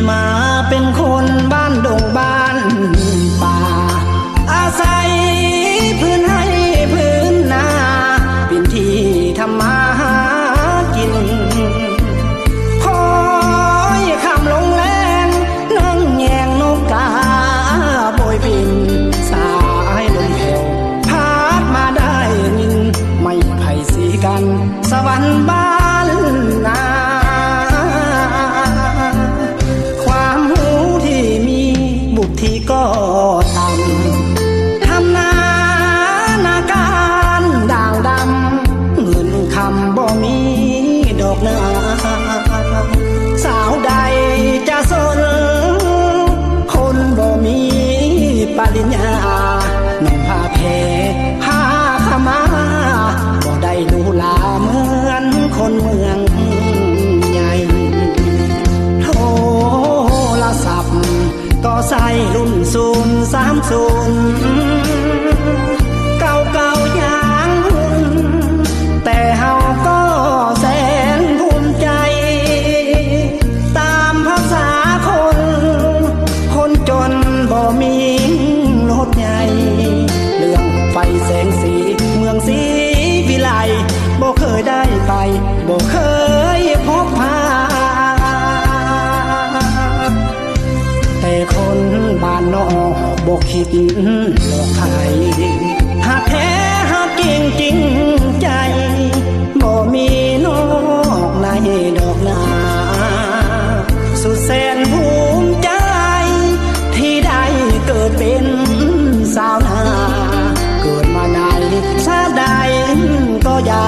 ມາເປັນຄົນບ້ານດົງບ້ານປ່າ ອາໄສພື້ນໄຮ່ພື້ນນາ ເປັນທີ່ທຳມາຫາກິນ ຄອຍຂ້າມລົງແລງ ນອງແຍງນົກກາໂບຍບິນ ສາຍລົມແຜ່ວ ພັດມາໄດ້ຍິນ ໄມ້ໄຜ່ສີກັນ ສະຫວັນບ້ານນາ ຄວາມຮູ້ທີ່ມີ ວຸດທິກໍຕ່ຳ ທຳນານາການດ່າງດຳ ເງິນຄຳບໍ່ມີດອກນາ ສາວໃດຈະສົນ ຄົນບໍ່ມີປະລິນຍາ ໜຸ່ງຜ້າແພ ຜ້າຂາວມາ ບໍ່ໄດ້ຫຼູຫຼາເໝືອນຄົນເມືອງໃຫຍ່ ໂທລະສັບກໍໃຊ້ລຸ້ນສູນສາມສູນ ເກົ່າໆຢ່າງຮຸ່ນ ແຕ່ເຮົາກໍແສນພູມໃຈ ຕາມພາສາຄົນ ຄົນຈົນບໍ່ມີລົດໃຫຍ່ ເລື່ອງໄຟແສງສີເມືອງສີວິໄລ ບໍ່ເຄີຍໄດ້ໄປ ບໍ່ເຄີຍພົບຜ່ານ ແຕ່ຄົນບ້ານນອກບໍ່ຄິດຫຼອກໃຜ ຫາກແທ້ຫາກຈິງຈິງໃຈ ບໍ່ມີນອກໃນດອກນາ ສຸດແສນພູມໃຈ ທີ່ໄດ້ເກີດເປັນຊາວນາ ເກີດມາໃນຊາດໃດກໍຢ່າ